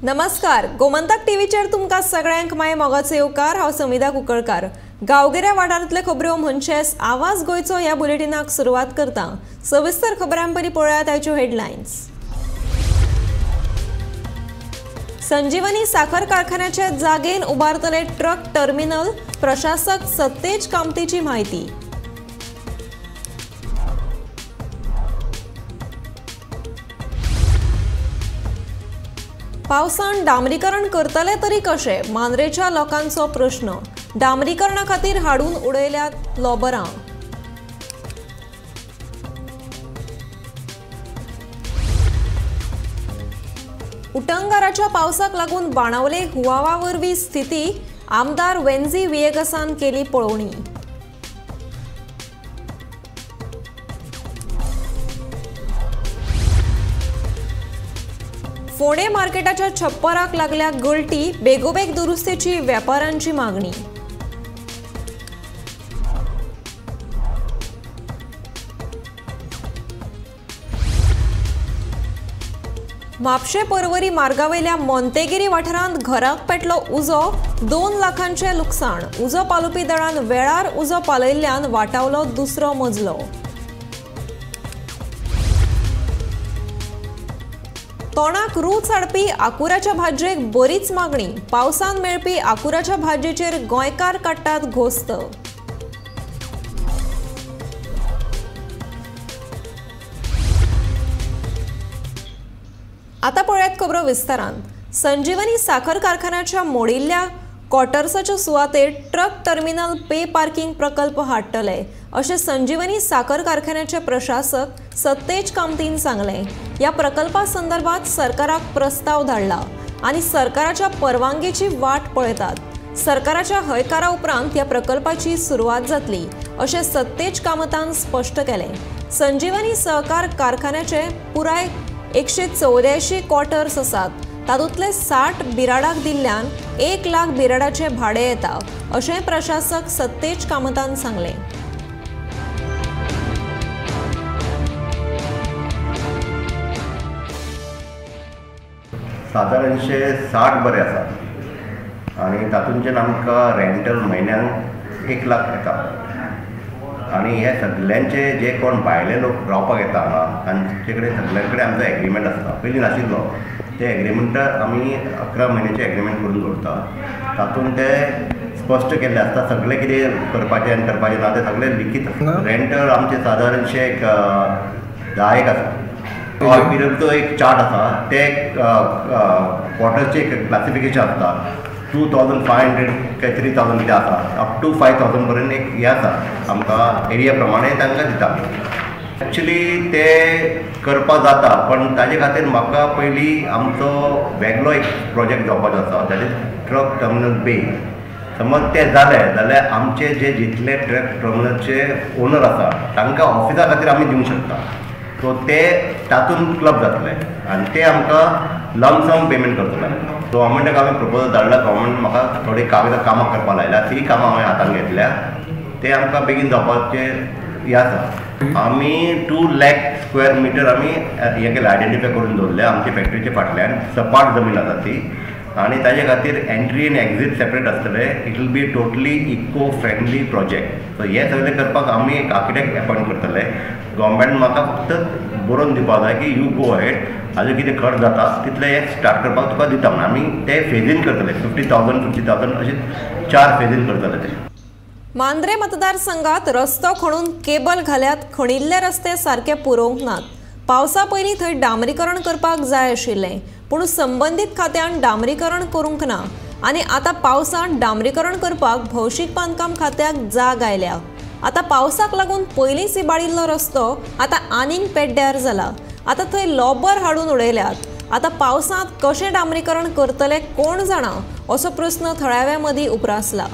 नमस्कार, गोमंतक टीव्हीचेर तुमकां सगळ्यांक माय मोगाचो येवकार। हांव समिधा कुंकळकार। गांवगिऱ्या वाठारांतले खबऱ्यो म्हणचेच आवाज गोंयचो ह्या बुलेटिनाक सुरवात करता। सविस्तर खबरां पयलीं पळयात आयच्यो हेडलायन्स। संजीवनी साखर कारखान्याच्या जागेन उबारतले ट्रक टर्मिनल, प्रशासक सत्तेज कामतीची माहिती। पावसान डांबरीकरण करतले तरी कशें, मांद्रेच्या लोकांचो प्रश्न। डांबरीकरणा खातीर हाडून उडयल्यात लोबरां। उटंगाराच्या पावसाक लागून बाणावले हुवावा वरवीं स्थिती, आमदार वेन्झी व्हिएगसान केली पळोवणी। फोंडें मार्केटाच्या छप्पराक लागल्या गळटी, बेगोबेग दुरुस्तेची वेपाऱ्यांची मागणी। म्हापशें पर्वरी मार्गावेल्या मोंतेगिरी वाठारांत घराक पेटलो उजो, 2 लाखांचें लुकसाण। उजो पालोवपी दळान वेळार उजो पालयल्ल्यान वाटावलो दुसरो मजलो। तोंडाक रूच हाडपी आकुराच्या भाजयेक बरीच मागणी। पावसान मेळपी आकुराच्या भाजयेचेर गोंयकार काडटात घोस्त। आता पळयात खबरो विस्तारान। संजीवनी साखर कारखान्याच्या मोडिल्ल्या क्वॉर्टर्साच्या सुवातेर ट्रक टर्मिनल पे पार्किंग प्रकल्प हाडटले अशें संजीवनी साखर कारखान्याचे प्रशासक सत्तेज कामतीन सांगलें। ह्या प्रकल्पा संदर्भात सरकाराक प्रस्ताव धाडला आनी सरकाराच्या परवानगेची वाट पळयतात। सरकाराच्या हयकारा उपरांत ह्या प्रकल्पाची सुरवात जातली अशें सत्तेज कामतान स्पश्ट केलें। संजीवनी सहकार कारखान्याचे पुराय 184 क्वॉर्टर्स आसात, तातूंतले 60 बिराडाक दिल्ल्यान 1 लाख बिराडाचे भाडें येता अशें प्रशासक सत्तेज कामतान सांगलें। सादारणशे 60 बरे आसात आनी तातूंतल्यान आमकां रेंटल म्हयन्याक 1 लाख येता आनी हे सगल्यांचे जे कोण भायले लोक रावपाक येता हांगा तांचे कडेन सगल्यां कडेन आमचो एग्रीमेंट आसता। पयलीं नाशिल्लो ते एग्रीमेंटार आमी 11 म्हयन्याचे एग्रीमेंट करून दवरता। तातूंत ते स्पश्ट केल्ले आसता सगळें कितें करपाचें आनी करपाचें ना तें सगळें लिखीत आसता। रेंटल आमचें सादारणशें एक 10 एक आसा। पिरियडचो एक चार्ट आसा, ते क्वॉर्टर्सचें एक क्लासिफिकेशन आसता। 2500 काय 3000 कितें आसा, अप टू 5000 पर्यंत एक हें आसा आमकां एरिया प्रमाणे तांकां दिता। एक्चुली ते करपाक जाता, पण ताजे खातीर म्हाका पयलीं आमचो वेगळो एक प्रोजेक्ट जावपाचो आसा, that is truck terminal bay. समज तें जालें जाल्यार आमचे जे जितले ट्रक टर्मिनलचे ओनर आसा तांकां ऑफिसा खातीर आमी दिवंक शकता। सो ते तातूंत क्लब जातले आनी ते आमकां लमसम पेमेंट करतले। गव्हर्मेंटाक हांवें प्रपोजल धाडला, गव्हर्मेंट म्हाका थोडी कागदां कामां करपाक लायल्या, ती कामां हांवें हातान घेतल्या, ते आमकां बेगीन जावपाचें हें आसा। आमी 2 लाख स्क्वेअर मिटर आमी हें केलें, आयडेंटिफाय करून दवरलें आमच्या फॅक्टरीच्या फाटल्यान सपाट जमीन आसा ती, आनी ताजे खातीर एंट्री आनी एक्झीट सेपरेट आसतले। It will be totally eco friendly project. So हें सगळें करपाक आमी एक आर्किटेक्ट एपॉयंट करतले। गव्हर्मेंट म्हाका फक्त बरोवन दिवपाक जाय की you go ahead, हाजो कितें खर्च जाता तितलें हें स्टार्ट करपाक तुका दिता म्हणून। आमी ते फेजीन करतले, 50,000 50,000 अशें 4 फेजीन करतले ते। मांद्रे मतदारसंघात रस्तो खणून केबल घाल्यात, खणिल्ले रस्ते सारके पुरोवंक नात। पावसा पयलीं थंय डांबरीकरण करपाक जाय आशिल्लें, पूण संबंदीत खात्यान डांबरीकरण करूंक ना आनी आतां पावसांत डांबरीकरण करपाक भौशीक बांदकाम खात्याक जाग आयल्या। आतां पावसाक लागून पयलींच इबाडिल्लो रस्तो आतां आनीक पेड्ड्यार जाला। आतां थंय लोबर हाडून उडयल्यात। आतां पावसांत कशें डांबरीकरण करतले कोण जाणा असो प्रस्न थळाव्यां मदीं उप्रासला।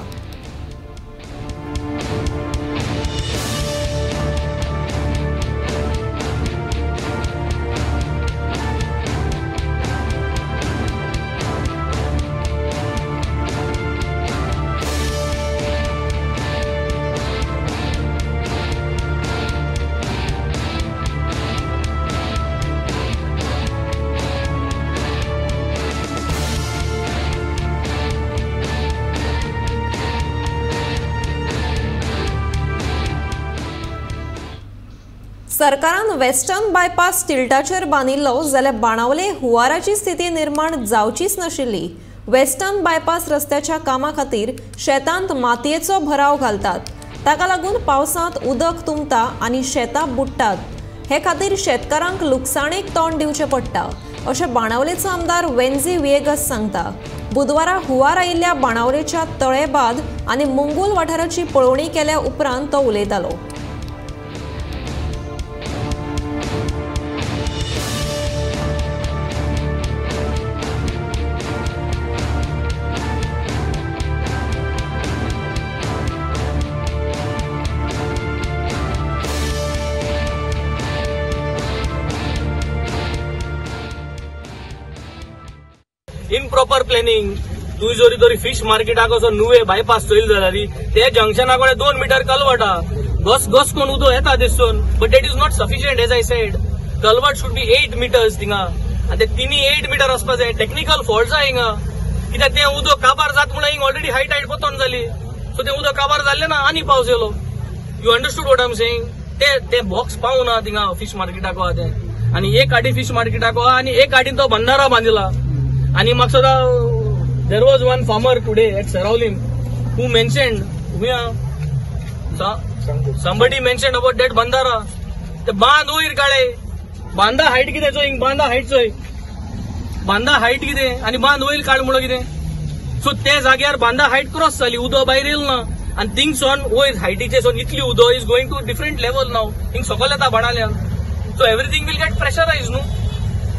सरकारान वेस्टर्न बायपास टिल्टाचेर बांदिल्लो जाल्यार बाणावले हुवाराची स्थिती निर्माण जावचीच नाशिल्ली। वेस्टर्न बायपास रस्त्याच्या कामा खातीर शेतांत मातयेचो भराव घालतात, ताका लागून पावसांत उदक तुंबता आनी शेतां बुडटात। हे खातीर शेतकारांक लुकसाणेक तोंड दिवचें पडटा अशें बाणावलेचो आमदार वेन्झी व्हिएगस सांगता। बुधवारा हुवार आयिल्ल्या बाणावलेच्या तळेबाद आनी मुंगूल वाठाराची पळोवणी केल्या उपरांत तो उलयतालो। इम्प्रॉपर प्लॅनिंग तूं जरी तरी फिश मार्केटाक असो नुवे बायपास चोयल जाल्यार ते जंक्शना कडेन 2 मिटर कलवट आहा, घस घस कोण उदक येता दिसून, but that is not sufficient. As I said, culvert should be 8 meters थिंगा आनी ते तिनी 8 मिटर वचपा जाय। टेक्निकल फॉल्ट आहा हिंगा, कित्याक तें उदक काबार जात म्हणून हिंग ऑलरेडी हाय टायड पोतोन जाली, सो तें उदक काबार जाल्लें ना आनी पावस येयलो। You understood what I am saying? ते बॉक्स पावना थिंगा फिश मार्केटाक आहा तें, आनी एक गाडी फिश मार्केटाक आहा आनी एक गाडीन तो बंदारा बांदिला। आणि म्हाका there was one farmer today at Seraulim who mentioned, somebody mentioned about that bandhara, ते बांद वयर काडे, बांदा हायट कितें चोय, बांदा हायट चोय, बांदा हायट कितें आनी बांद वयर काड म्हणून कितें। सो ते जाग्यार बांदा हायट क्रॉस जाली, उदक भायर येयल ना आनी थिंगसून वयर हायटीचे सोन इतली उदक is going to different level now, हिंग सकयल येता बाणाल्यान। So everything will get pressurise न्हू।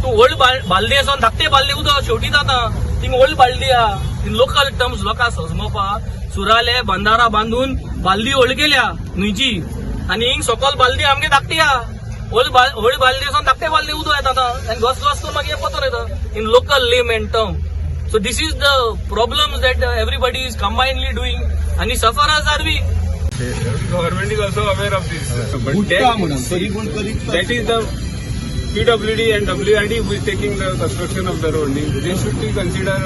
तूं व्हड बालदी आसा, धाकटे बालदी उदक शेवटी जाता, थिंग व्हड बालदी आहा। इन लोकल टर्म्स लोकांक समजोवपाक सुराले बंदारा बांदून बालदी व्हड केल्या न्हंयची आनी हिंग सकयल बालदी आमगे धाकटी आहा, व्हड बालदी आसा, धाकटे बालदी उदक येता आतां आनी घस घस करून मागीर पतोन येता in local layman term. So this is the problems that everybody is combinedly doing आनी sufferers are we. Government is also aware of this, but that is the PWD and WRD who is taking the construction of the road. They should consider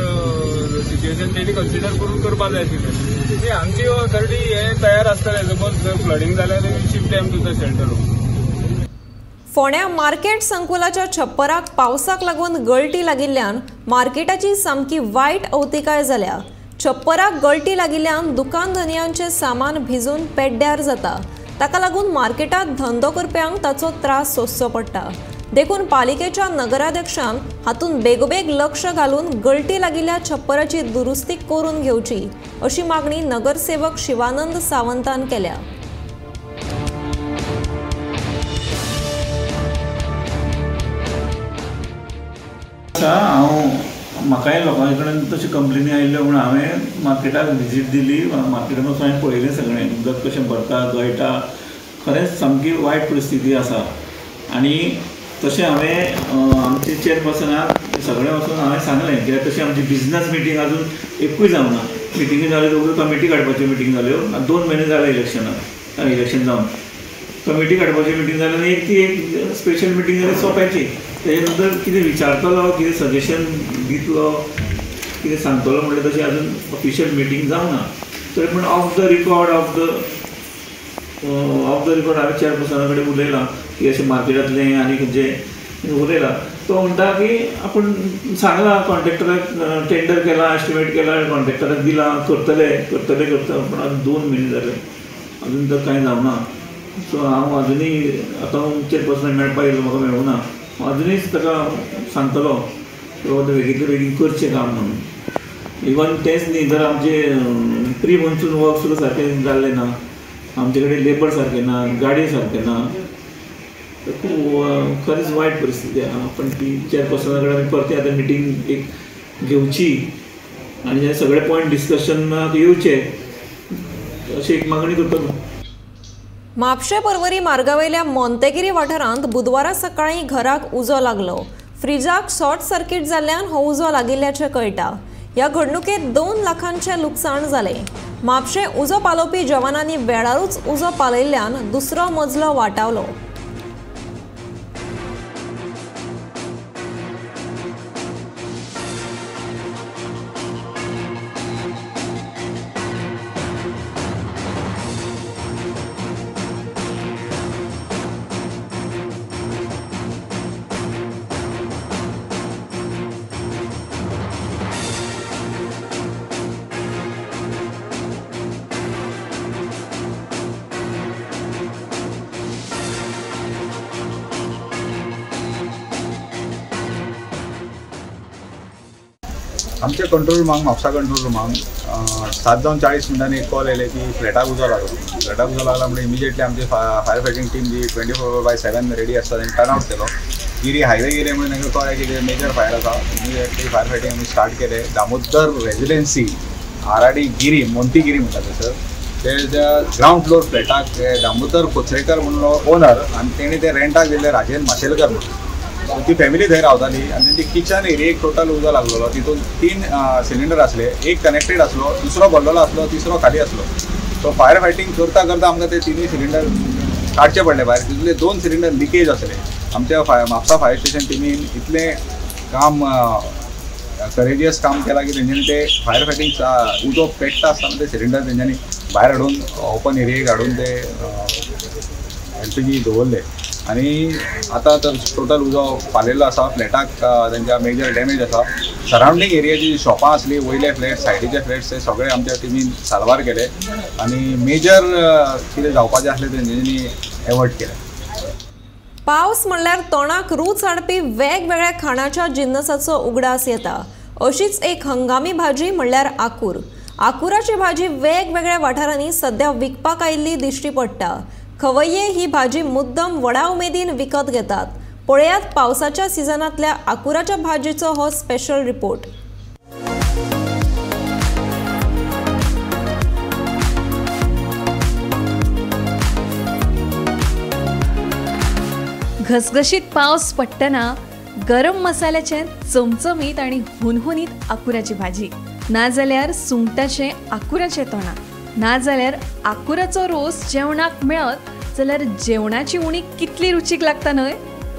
the situation. तेणी consider करून करपा जाय आशिल्लें. आमची authority हे तयार आसतले, suppose flooding जाल्यार shift them to the shelter. फोंड्या मार्केट संकुलाच्या छप्पराक पावसाक लागून गळटी लागिल्ल्यान मार्केटाची सामकी वायट अवतिकाय जाल्या। छप्पराक गळटी लागिल्ल्यान दुकान धनयांचें सामान भिजून पेड्ड्यार जाता, ताका लागून मार्केटात धंदो करप्यांक ताचो त्रास सोंसचो पडटा। देखून पालिकेच्या नगराध्यक्षान हातूंत बेगोबेग लक्ष घालून गळटी लागिल्ल्या छप्पराची दुरुस्ती करून घेवची अशी मागणी नगरसेवक शिवानंद सावंतान केल्या। हांव म्हाकाय लोकां कडेन तशी कंप्लेनी आयिल्ल्यो म्हूण हांवें मार्केटाक विजीट दिली, मार्केटान वचून हांवें पळयलें सगळें उदक कशें भरता गळटा, खरेंच सामकी वायट परिस्थिती आसा। आनी तशें हांवें आमचे चेअरपर्सनाक सगळें वचून हांवें सांगलें, कित्याक तशें आमची बिजनस मिटींग अजून एकूय जावना, मिटिंगी जाल्यो दोगूय कमिटी काडपाच्यो मिटींग जाल्यो, 2 म्हयने जाले इलेक्शनाक, इलेक्शन जावन कमिटी काडपाची मिटींग जाली आनी एक ती एक स्पेशल मिटींग जाली सोंप्याची। तेजे नंतर कितें विचारतलो, कितें सजेशन दितलो, कितें सांगतलो म्हणल्यार तशें अजून ऑफिशियल मिटींग जावना। तरी पूण off the record off the record हांवें चेअरपर्सना कडेन उलयलां की अशें मार्केटांतलें आनी खंयचें उलयलां, तो म्हणटा की आपूण सांगलां कॉन्ट्रेक्टराक, टेंडर केलां, एस्टिमेट केलां, कॉन्ट्रेक्टराक दिलां, करतले करतले करता, पूण आजून 2 म्हयने जाले अजून तर कांय जावना। सो हांव अजुनूय आतां चेअरपर्सनाक मेळपाक येयलो, म्हाका मेळूना, हांव अजुनूय ताका सांगतलो बाबा बेगींतले बेगीन करचें काम म्हणून। इवन तेंच न्ही तर आमचे प्री मॉन्सून वर्क सुद्दां सारकें जाल्लें ना, आमचे कडेन लेबर सारकें ना, गाडी सारकें ना, खूब खरेंच वायट परिस्थिती आहा। पण ती चेअरपर्सना कडेन आमी परती आतां मिटींग एक घेवची आनी हे सगळे पॉयंट डिस्कशनाक येवचे अशी एक मागणी करतलो। म्हापशें पर्वरी मार्गावयल्या मोंतेगिरी वाठारांत बुधवारा सकाळीं घराक उजो लागलो। फ्रिजाक शॉर्ट सर्किट जाल्ल्यान हो उजो लागिल्ल्याचें कळटा। ह्या घडणुकेत 2 लाखांचें लुकसाण जालें। म्हापशें उजो पालोवपी जवानांनी वेळारूच उजो पालयल्ल्यान दुसरो मजलो वाटावलो। आमच्या कंट्रोल रुमाक, म्हापसा कंट्रोल रुमाक 7:40 एक कॉल येयले की फ्लॅटाक उजो लागलो. फ्लॅटाक उजो लागला म्हणजे इमिजिएटली आमची फायर फायटींग टीम जी 24/7 रेडी आसता तेणी टर्न आवट केलो. गिरी हायवे गेले म्हणून तांकां कळ्ळें की मेजर फायर आसा. इमिजिएटली फायर फायटींग आमी स्टार्ट केले. दामोदर रेजिडेन्सी आराडी गिरी मोंतीगिरी म्हणटा थंयसर ते त्या ग्रावंड फ्लोर फ्लॅटाक दामोदर कोचरेकर म्हणून ओनर आनी तेणी ते रेंटाक दिल्ले राजेंद्र माशेलकर म्हणून. सो ती फॅमिली थंय रावताली आनी तेंची किचन एरियेक टोटल उजो लागलेलो. तितून 3 सिलिंडर आसले, एक कनेक्टेड आसलो, दुसरो भरलेलो आसलो, तिसरो खाली आसलो. सो फायर फायटींग करता करता आमकां ते 3 सिलिंडर काडचे पडले भायर. तितूंतले 2 सिलिंडर लिकेज आसले. आमच्या म्हापसा फायर स्टेशन टिमीन इतलें काम करेजियस काम केलां की तेंच्यांनी ते फायर फायटींग उजो पेट्टा आसतना ते सिलिंडर तेंच्यांनी भायर हाडून ओपन एरियेक हाडून ते एलपीजी दवरले आनी आतां तर टोटल उजो पालयल्लो आसा. फ्लॅटाक तेंच्या मेजर डॅमेज आसा. सरावंडींग एरियाची शॉपां आसली, वयले फ्लॅट, सायडीचे फ्लॅट्स, ते सगळे आमच्या टिमीन साल्वार केले आनी मेजर कितें जावपाचें आसलें तेंच्यांनी एवॉयड केलें. पावस म्हणल्यार तोंडाक रूच हाडपी वेगवेगळ्या खाणाच्या जिन्नसाचो उगडास येता. अशीच एक हंगामी भाजी म्हणल्यार आकूर. आकुराची भाजी वेगवेगळ्या वाठारांनी सध्या विकपाक आयिल्ली दिश्टी पडटा. खवय्ये ही भाजी मुद्दम व्हडा उमेदीन विकत घेतात. पळयात पावसाच्या सिजनांतल्या आकुराच्या भाजीचो हो स्पेशल रिपोर्ट. घसघशीत पावस पडटना गरम मसाल्याचे चमचमीत आनी हुनहुनीत आकुराची भाजी, नाजाल्यार सुंगटाचें आकुराचें तोणाक, नाजाल्यार आकुराचो रोस जेवणाक मेळत जाल्यार जेवणाची उणी कितली रुचीक लागता न्हय.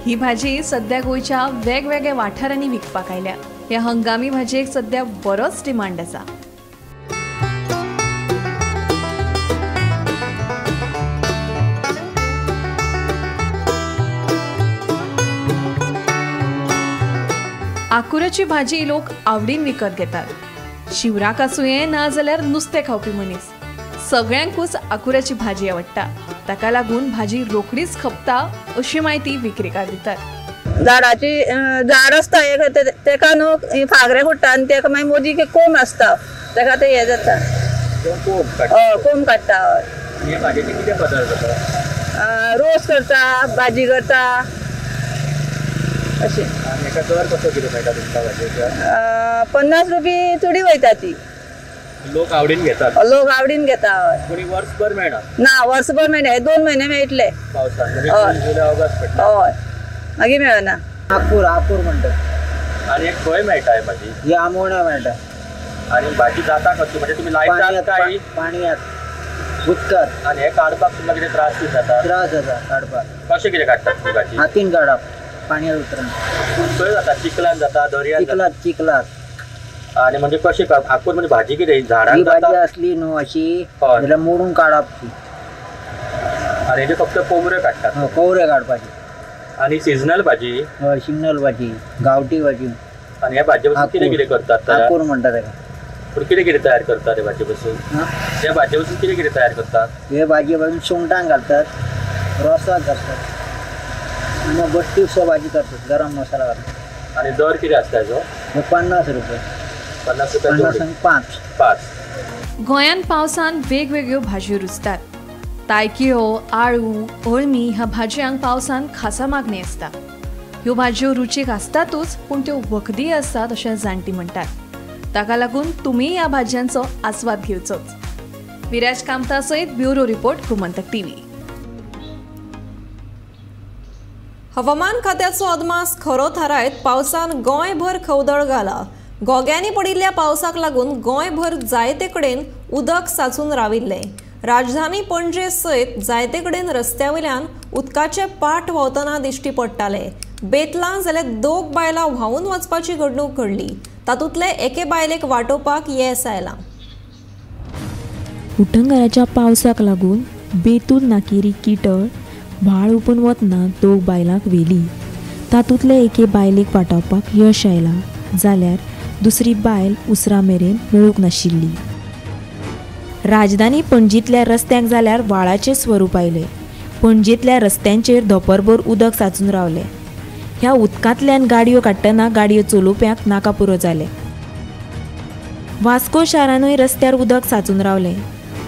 ही भाजी सद्या गोंयच्या वेगवेगळ्या वाठारांनी विकपाक आयल्या. ह्या हंगामी भाजयेक सद्या बरोच डिमांड आसा. आकुराची भाजी लोक आवडीन विकत घेतात. शिवराक आसुये ना जाल्यार नुस्तें खावपी मनीस, सगळ्यांकूच आकुराची भाजी आवडटा. ताका लागून भाजी रोखडीच खपता अशी म्हायती विक्रेकार दितात. झाडाची झाड आसता एक तेका न्हू फागरे फुट्टा आनी तेका मागीर मोदी कोंब आसता, तेका ते हें जाता, कोंब काडटा. कितें पदार्थ जाता? रोस करता, भाजी करता अशें. दर कसो कितें मेळटा तुमकां भाजयेचो? 50 रुपये चुडी वयता ती. लोक आवडीन घेतात? लोक आवडीन घेता. पूण वर्सभर मेळना? ना, वर्सभर मेळना, हे 2 म्हयने मेळटले पावसान, जून जुलय ऑगस्ट पडटा. हय, मागीर मेळना. आकूर आकूर म्हणटात. आनी खंय मेळटा ही भाजी? ही आमोण्या मेळटा. आनी भाजी जाता कशी? म्हणजे तुमी लायतात काय पाणयांत, उदकांत? आनी हे काडपाक तुमकां कितें त्रास बी जाता? त्रास जाता काडपाक. कशें कितें काडटात तुमी भाजी? हातीन काडप, पाणयांत उतरना. खंय जाता? चिखलान जाता, दर्यान? चिखलात चिखलात. आनी म्हणजे कशें आकूर म्हणजे भाजी कितें झाडान ही भाजी आसली न्हू अशी जाल्यार मोडून काडप ती. आनी हेजे फक्त कोवऱ्यो काडटात? कोवऱ्यो काडपाची. आनी सिजनल भाजी? हय, सिजनल भाजी, गांवठी भाजी. आनी ह्या भाजये पासून कितें कितें करतात? आकूर म्हणटा ताका. पूण कितें कितें तयार करतात हे भाजये पासून? ह्या भाजये पासून कितें कितें तयार करतात? हे भाजये पासून सुंगटां घालतात, रोसाक घालतात आनी बट्टी सुद्दां भाजी करतात, गरम मसाला घालतात. आनी दर कितें आसता हेजो? 50 रुपये. 50 रुपये 50 5 5. गोंयांत पावसान वेगवेगळ्यो भाजयो रुजतात. तायकिळो, आळू, अळमी ह्या भाजयांक पावसान खासा मागणी आसता. ह्यो भाजयो रुचीक आसतातूच, पूण त्यो वखदीय आसतात अशें जाणटी म्हणटात. ताका लागून तुमी ह्या भाजयांचो आस्वाद घेवचोच. विराज कामता सयत ब्युरो रिपोर्ट, गोमंतक टीव्ही. हवामान खात्याचो अदमास खरो थारायत पावसान गोंयभर खवदळ घाला. घोग्यांनी पडिल्ल्या पावसाक लागून गोंयभर जायते कडेन उदक साचून राविल्लें. राजधानी पणजे सयत जायते कडेन रस्त्या वयल्यान उदकाचे पाट व्हांवतना दिश्टी पडटाले. बेतलां जाल्यार 2 बायलां व्हांवून वचपाची घडणूक घडली. तातूंतले एके बायलेक वाटोवपाक येस आयलां. उटंगाराच्या पावसाक लागून बेतूल नाकेरी किटळ व्हाळ हुपून वतना 2 बायलांक व्हेली. तातूंतले एके बायलेक वाटावपाक यश आयलां, जाल्यार दुसरी बायल उसरां मेरेन मेळूंक नाशिल्ली. राजधानी पणजींतल्या रस्त्यांक जाल्यार व्हाळाचें स्वरूप आयलें. पणजेंतल्या रस्त्यांचेर धोंपरभर उदक साचून रावलें. ह्या उदकांतल्यान गाडयो काडटना गाडयो चलोवप्यांक नाका पुरो जालें. वास्को शारानूय रस्त्यार उदक साचून रावलें.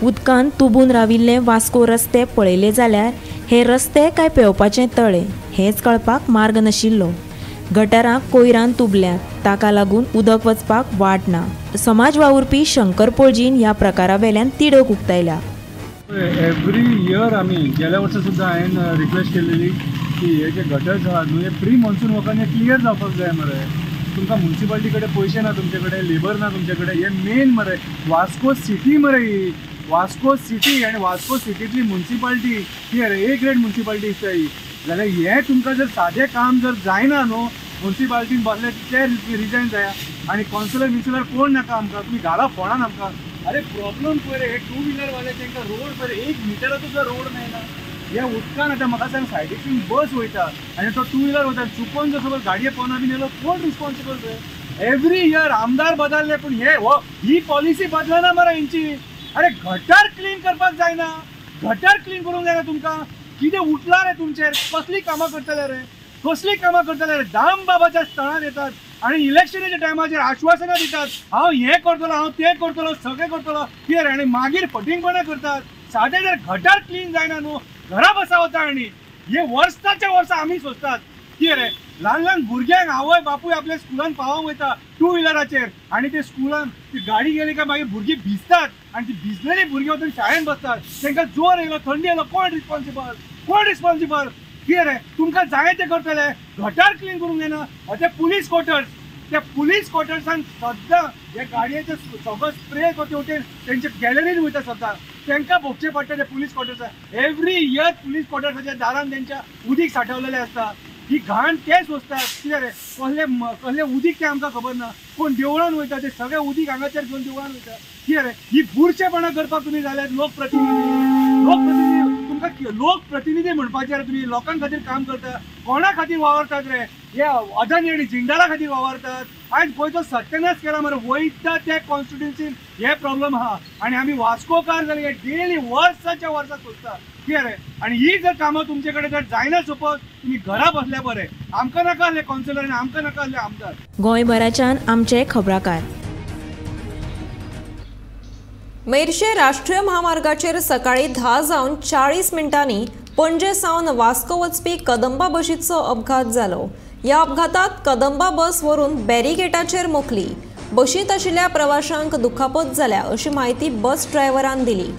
उदकान तुबून राविल्ले वास्को रस्ते पळयले जाल्यार हे रस्ते काय पेंवपाचें तळें हेंच कळपाक मार्ग नाशिल्लो. गटरां कोयरान तुबल्यांत, ताका लागून उदक वचपाक वाट ना. समाज वावुरपी शंकर पोळजीन ह्या प्रकारा वेल्यान तिडक उक्तायल्या. एवरी इयर आमी गेल्या वर्सा सुद्दां हांवें रिक्वेस्ट केलेली की हे जे गटर्स आहा न्हू हे प्री मॉन्सून वर्कान हे क्लियर जावपाक जाय मरे. तुमकां म्युनिसिपालिटी कडेन पयशे ना, तुमचे कडेन लेबर ना, तुमचे कडेन हे मेन मरे वास्को सिटी मरे, ही वास्को सिटी आनी वास्को सिटींतली म्युनिसिपालिटी ही ए ग्रेड म्युनिसिपालिटी दिसता ही. जाल्यार हें तुमकां जर सादें काम जर जायना न्हू म्युनिसिपालिटीन बसले ते रिजायन जाया आनी कॉन्सुलर मिन्सुलर कोण नाका आमकां, तुमी घाला फोणान आमकां. अरे प्रॉब्लम पळय रे, हे टू व्हिलरवाले तांकां रोड पळय 1 मिटराचो सुद्दां रोड मेळना. ह्या उदकान आतां म्हाका सांग सायडीसून बस वयता आनी तो टू व्हिलर वयता, चुकोन जर सपोज गाडये पोंदा बीन येयलो कोण रिस्पॉन्सिबल रे? एवरी इयर आमदार बदलले पूण हे हो ही पॉलिसी बदलना मरे हेंची. अरे गटर क्लीन करपाक जायना, गटर क्लीन करूंक जायना तुमकां, कितें उठलां रे तुमचेर? कसलीं कामां करतले रे, कसलीं कामां करतले रे? दामबाबाच्या स्थळान येतात आनी इलेक्शनाच्या टायमाचेर आश्वासनां दितात, हांव हें करतलो, हांव तें करतलो, सगळें करतलो कितें, आनी मागीर फटींगपणां करतात. सादें जर गटर क्लीन जायना न्हू घरा बसा वता आनी हे वर्साच्या वर्सा आमी सोंसतात कितें रे. ल्हान ल्हान भुरग्यांक आवय बापूय आपल्या स्कुलान पावोवंक वयता टू व्हिलराचेर आनी ते स्कुलान ती गाडी गेली काय मागीर भुरगीं भिजतात आनी ती भिजलेली भुरगीं वचून शाळेन बसतात. तांकां जोर येयलो, थंडी येयलो, कोण रिस्पॉन्सिबल? कोण रिस्पॉन्सिबल कितें रे? तुमकां जाय तें करतले, गटर क्लीन करूंक जायना. ते पुलीस क्वॉर्टर्स, त्या पुलीस क्वॉर्टर्सान सद्दां हे गाडयेचे सगळो स्प्रे करते वटेन तेंच्या गॅलरीन वयता सद्दां, तांकां भोगचें पडटा ते पुलीस क्वॉर्टर्सान. एवरी इयर पुलीस क्वॉर्टर्साच्या दारान तेंच्या उदीक साठवलेलें आसता. ही घाण ते सोंसतात कितें रे? कसलें कसलें उदीक तें आमकां खबर ना. कोण देवळान वयता ते सगळें उदीक हांगाचेर घेवन देवळान वयता कितें रे? ही बुरशेपणां करपाक तुमी जाल्यार लोकप्रतिनिधी, लोकप्रतिनिधी तुमकां लोकप्रतिनिधी म्हणपाचेर तुमी लोकां खातीर काम करता, कोणा खातीर वावरतात रे? हे अदानी आनी जिंदाला खातीर वावरतात. आयज गोंयचो सत्यानाश केला मरे, वयता त्या कॉन्स्टिट्युन्सीन हे प्रॉब्लम आहा आनी आमी वास्कोकार जाल्यार हे डेली वर्साच्या वर्सा सोंसता कितें रे? आनी ही जर कामां तुमचे कडेन जर जायना सपोज तुमी घरा बसल्या बरें, आमकां नाका आहले कॉन्सुलर आनी आमकां नाका आहले आमदार. गोंयभराच्यान आमचे खबराकार. मेरशे राष्ट्रीय महामार्गाचेर सकाळी 10:40 पणजे सावन वास्को वचपी कदंबा बशीचो अपघात जालो. ह्या अपघातात कदंबा बस वरून बॅरिकेटाचेर मोखली. बशींत आशिल्ल्या प्रवाशांक दुखापत जाल्या अशी म्हायती बस ड्रायव्हरान दिली.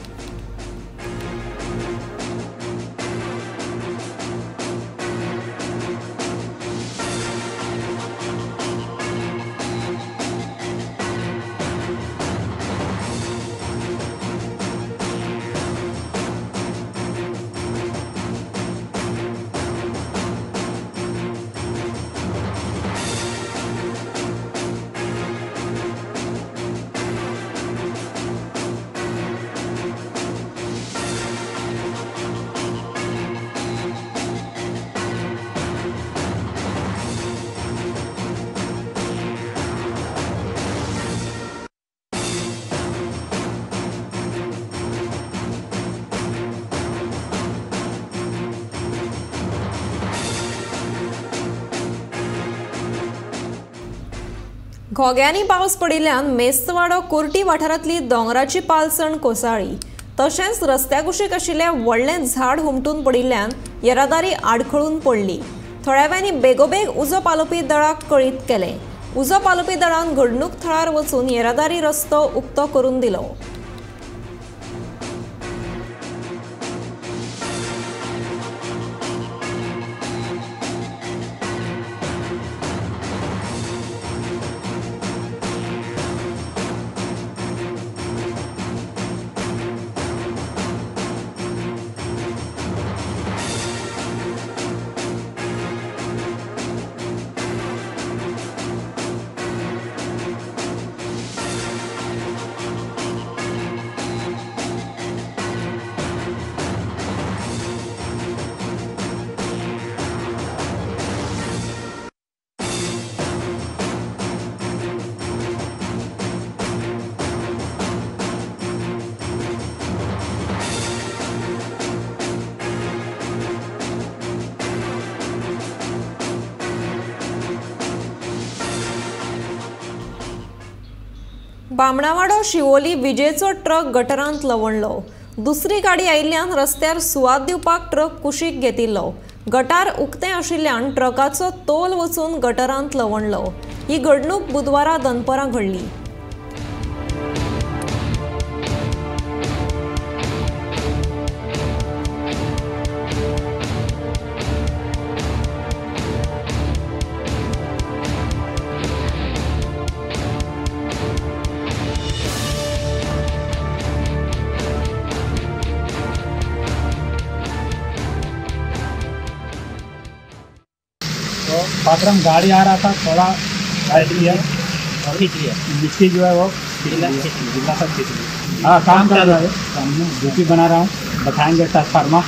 घोग्यांनी पावस पडिल्ल्यान मेस्तवाडो कोर्टी वाठारांतली दोंगराची पालसण कोसळ्ळी. तशेंच रस्त्या कुशीक आशिल्लें व्हडलें झाड हुमटून पडिल्ल्यान येरादारी आडखळून पडली. थळाव्यांनी बेगोबेग उजो पालोवपी दळाक कळीत केलें. उजो पालोवपी दळान घडणूक थळार वचून येरादारी रस्तो उक्तो करून दिलो. बामणावाडो शिवोली विजेचो ट्रक गटरांत लवणलो. दुसरी गाडी आयिल्ल्यान रस्त्यार सुवात दिवपाक ट्रक कुशीक घेतिल्लो. गटार उक्तें आशिल्ल्यान ट्रकाचो तोल वचून गटरांत लवणलो. ही घडणूक बुधवारा दनपरां घडली. पात्रम गाड़ी आ रहा था, थोड़ा गाड़ी लिया और खींच लिया, मिट्टी जो है वो जिला सब खींच लिया। हाँ, काम कर रहा है, ड्यूटी बना रहा हूँ, बताएंगे ट्रांसफार्मर।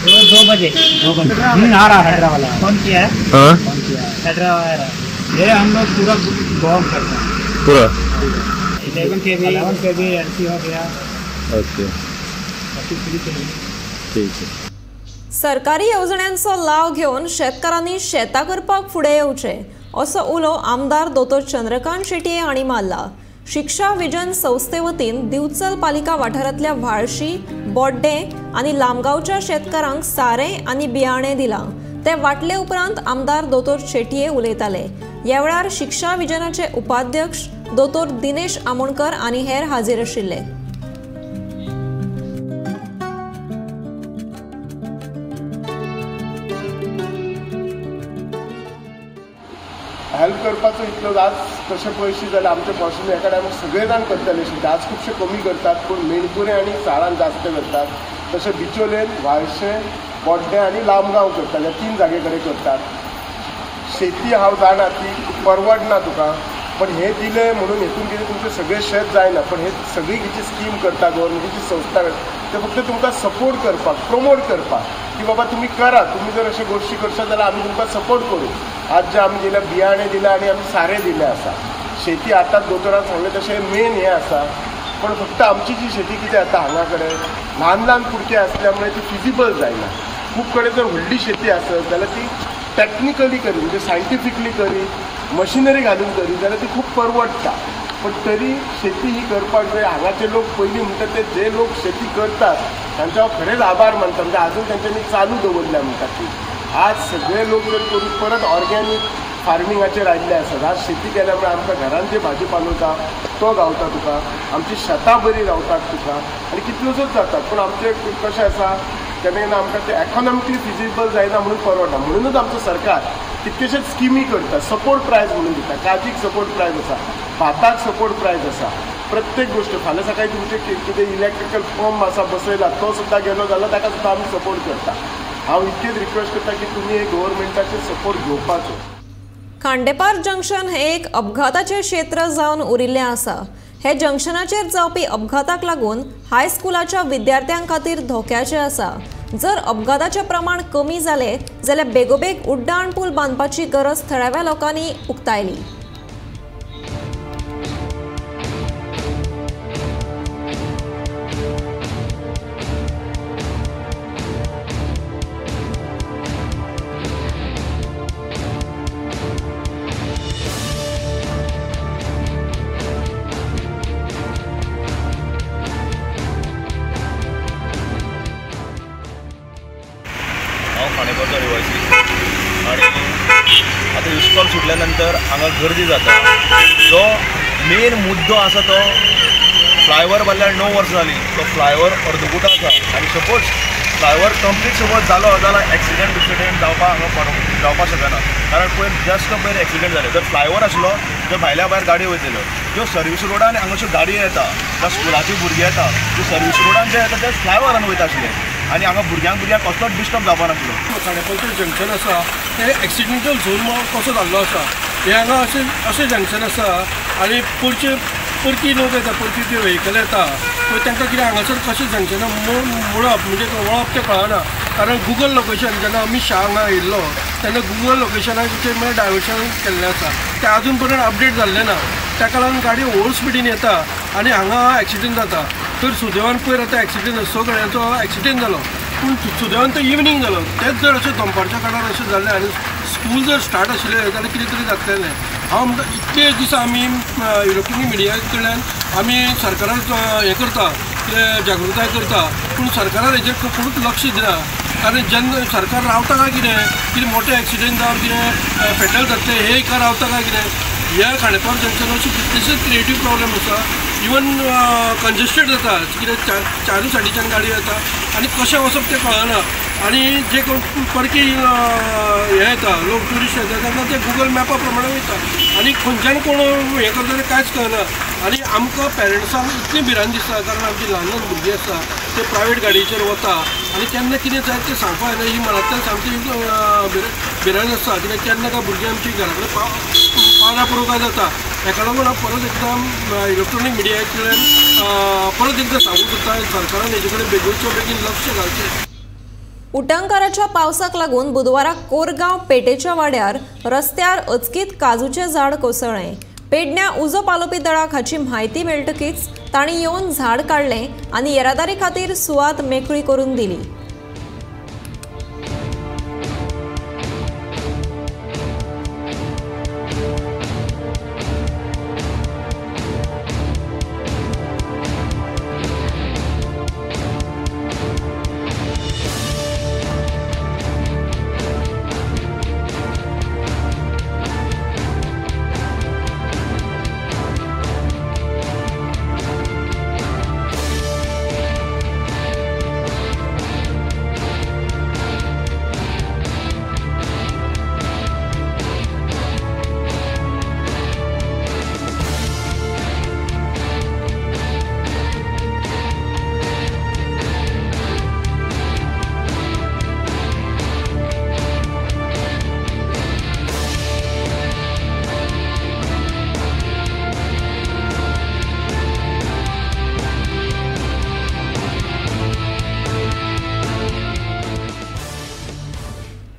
2 बजे 2 बजे आ रहा है हैदराबाद वाला। फोन किया है, फोन किया है हैदराबाद आ रहा है। ये हम लोग पूरा गॉम करते हैं पूरा 11 kV LC हो गया। ओके, ठीक है। सरकारी येवजण्यांचो लाव घेवन शेतकारांनी शेतां करपाक फुडें येवचें असो उलो आमदार दोतोर चंद्रकांत शेटये हांणी मारला. शिक्षा विजन संस्थे वतीन दिवचल पालिका वाठारांतल्या व्हाळशी, बोड्डे आनी लामगांवच्या शेतकारांक सारें आनी बियाणें दिलां. ते वांटले उपरांत आमदार दोतोर शेटये उलयताले. ह्या वेळार शिक्षा विजनाचे उपाध्यक्ष दोतोर दिनेश आमोणकर आनी हेर हाजीर आशिल्ले. हेल्प करपाचो इतलो आज तशें पळयशी जाल्यार आमचे पॉसिबल एका टायमार सगळे जाण करताले शेती, आज खुबशे कमी करतात, पूण मेणकुरे आनी साळान जास्त करतात. तशें बिचोलेन, व्हाळशे, बोड्डे आनी लामगांव करतात, ह्या 3 जागे कडेन करतात. शेती हांव जाणा ती परवडना तुका, पण हे दिले म्हणून हेतून कितें तुमचें सगळें शेत जायना, पण हे सगळी जी स्कीम करता गव्हर्मेंटाची संस्था ते फक्त तुमकां सपोर्ट करपाक, प्रमोट करपाक की बाबा तुमी करा, तुमी जर अशे गोश्टी करशात जाल्यार आमी तुमकां सपोर्ट करूं. आज जे आमी दिल्या बियाणे दिल्या आनी आमी सारें दिलें आसा. शेती आतांच दोतोरान सांगलें तशें मेन हें आसा, पण फक्त आमची जी शेती कितें जाता हांगा कडेन ल्हान ल्हान कुडके आसल्या मुळे ती फिजिबल जायना. खूब कडेन जर व्हडली शेती आसत जाल्यार ती टॅक्निकली करी, म्हणजे सायंटिफिकली करी, मशिनरी घालून करी जाल्यार ती खूब परवडटा. पण तरी शेती ही करपाक जाय. हांगाचे लोक पयलीं म्हणटा ते जे लोक शेती करतात तांचे हांव खरेंच आभार मानता, म्हणजे आजून तांच्यांनी चालू दवरल्या म्हणटात ती. आज सगळे लोक जर करून परत ऑर्गॅनीक फार्मिंगाचेर आयिल्ले आसात. आज शेती केल्या मुळे आमकां घरान जे भाजी पालो तो गावता तुका, आमची शेतां बरीं रावतात तुका आनी कितल्योश्योच जातात. पूण आमचें कशें आसा केन्ना केन्ना आमकां तें इकॉनॉमिकली फिजिबल जायना म्हणून परवडना. म्हणूनच आमचो सरकार कितलेशेच स्किमी करता, सपोर्ट प्रायज म्हणून दिता, काजीक सपोर्ट प्रायज आसा, भाताक सपोर्ट प्रायज आसा, प्रत्येक गोश्ट. फाल्यां सकाळी तुमचें कितें इलेक्ट्रिकल पंप आसा बसयला तो सुद्दां गेलो जाल्यार ताका सुद्दां आमी सपोर्ट करता. हांव इतकेच रिक्वेस्ट करता की तुमी हे गव्हर्मेंटाचे सपोर्ट घेवपाचो. खांडेपार जंक्शन हे एक अपघाताचें क्षेत्र जावन उरिल्लें आसा. हे जंक्शनाचेर जावपी अपघाताक लागून हायस्कुलाच्या विद्यार्थ्यां खातीर धोक्याचें आसा. जर अपघाताचें प्रमाण कमी जालें जाल्यार बेगोबेग उड्डाण पूल बांदपाची गरज थळाव्या लोकांनी उक्तायली. खांडेपारचो रहिवासी आनी आतां इस्कॉल सुटल्या नंतर हांगा गर्दी जाता. जो मेन मुद्दो आसा तो फ्लायओवर बांदल्यार 9 वर्सां जालीं, तो फ्लायओवर अर्दकुटो आसा आनी सपोज फ्लायओवर कंप्लीट सपोज जालो जाल्यार एक्सिडंट बिक्सिडंट जावपाक हांगा जावपाक शकना, कारण पयर जस्ट पयर एक्सिडंट जाले. जर फ्लायओवर आसलो तर भायल्या भायर गाडयो वयतल्यो. ज्यो सर्वीस रोडान हांगासर गाडयो येता, जावं स्कुलाच्यो भुरगीं येता, त्यो सर्वीस रोडान जे येता ते फ्लायओवरान वयता आशिल्ले आनी हांगा भुरग्यांक कसलोच डिस्टर्ब जावपा नासलो. खांडेपारचें जंक्शन आसा तें एक्सिडेंटल झोन कसो जाल्लो आसा. हें हांगा अशें अशें जंक्शन आसा आनी परकी लोक येता, परकी जे व्हेकल येता पळय तांकां कितें हांगासर कशें जंक्शनां मोडप म्हणजे वळप तें कळना. कारण गुगल लोकेशन जेन्ना अमीत शाह हांगा आयिल्लो तेन्ना गुगल लोकेशनाचेर म्हळ्यार डायवर्शन केल्लें आसा, तें आजून पर्यंत अपडेट जाल्लें ना. ताका लागून गाडी ओवर स्पिडीन येता आनी हांगा एक्सिडंट जाता. तर सुदैवान पयर आतां एक्सिडंट 6 गाडयांचो एक्सिडंट जालो, पूण सुदैवान तो इवनींग जालो. तेच जर अशें दनपारच्या काळार अशें जालें आनी स्कूल जर स्टार्ट आशिल्लें जाल्यार कितें तरी जातलें. हांव म्हणटा इतले दीस आमी इलेक्ट्रॉनीक मिडिया कडल्यान आमी सरकाराक हें करता, जागृताय करता, पूण सरकारान हेजेर कोणूच लक्ष दिना. कारण जेन्ना सरकार रावता काय कितें, कितें मोठे एक्सिडंट जावन कितें फेटल जातलें हे एका रावता काय कितें. ह्या खांडेपार जंक्शन अशे कितलेशेच क्रिएटीव प्रॉब्लेम आसा. इवन कंजेस्टेड जाता, कितें चारूय सायडीच्यान गाडी येता आनी कशें वचप तें कळना. आनी जे कोण परकी हे येता लोक ट्युरिस्ट येता तेन्ना ते गुगल मॅपा प्रमाणे वयता आनी खंयच्यान कोण हें करता तें कांयच कळना. आनी आमकां पेरंट्सांक इतली भिरांत दिसता, कारण आमची ल्हान ल्हान भुरगीं आसा ते प्रायवेट गाडयेचेर वता आनी केन्ना कितें जायत तें सांगपा जायना. ही मनांतल्यान सामकी भिरांत आसता कित्याक केन्ना काय भुरगीं आमची घरा कडेन पावना पुरो काय जाता. हेका लागून हांव परत एकदां इलेक्ट्रॉनीक मिडिया कडल्यान परत एकदां सांगूंक सोदता, सरकारान हेजे कडेन बेगीनच्या बेगीन लक्ष घालचें. उटंगाराच्या पावसाक लागून बुधवारा कोरगांव पेटेच्या वाड्यार रस्त्यार अचकीत काजूचें झाड कोसळ्ळें. पेडण्या उजो पालोवपी दळाक हाची म्हायती मेळटकीच तांणी येवन झाड काडलें आनी येरादारी खातीर सुवात मेकळी करून दिली.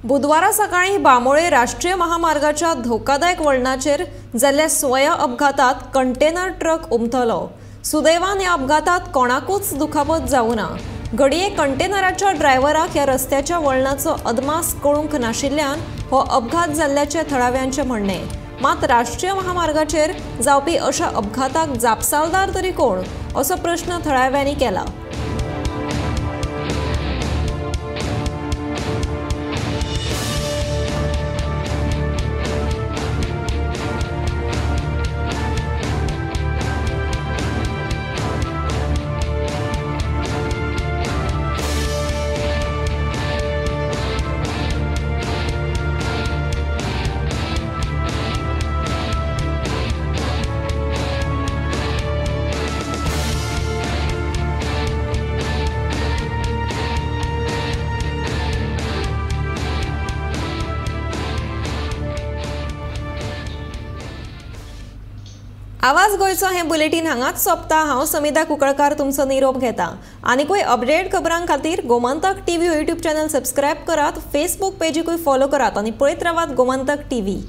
बुधवारा सकाळी बांबोळे राष्ट्रीय महामार्गाच्या धोकादायक वळणाचेर जाल्ल्या स्वया अपघातात कंटेनर ट्रक उमथलो. सुदैवान ह्या अपघातात कोणाकूच दुखापत जावं ना. घडये कंटेनराच्या ड्रायव्हराक ह्या रस्त्याच्या वळणाचो अदमास कळूंक नाशिल्ल्यान हो अपघात जाल्ल्याचें थळाव्यांचें म्हणणें. मात राष्ट्रीय महामार्गाचेर जावपी अशा अपघाताक जापसालदार तरी कोण असो प्रश्न थळाव्यांनी केला. आवाज गोंयचो हें बुलेटीन हांगाच सोंपता. हांव समिता कुंकळकार तुमचो निरोप घेता. आनीकूय अपडेट खबरां खातीर Gomantak TV YouTube channel subscribe करात, फेसबूक पेजीकूय फॉलो करात आनी पळयत रावात गोमंतक टीव्ही.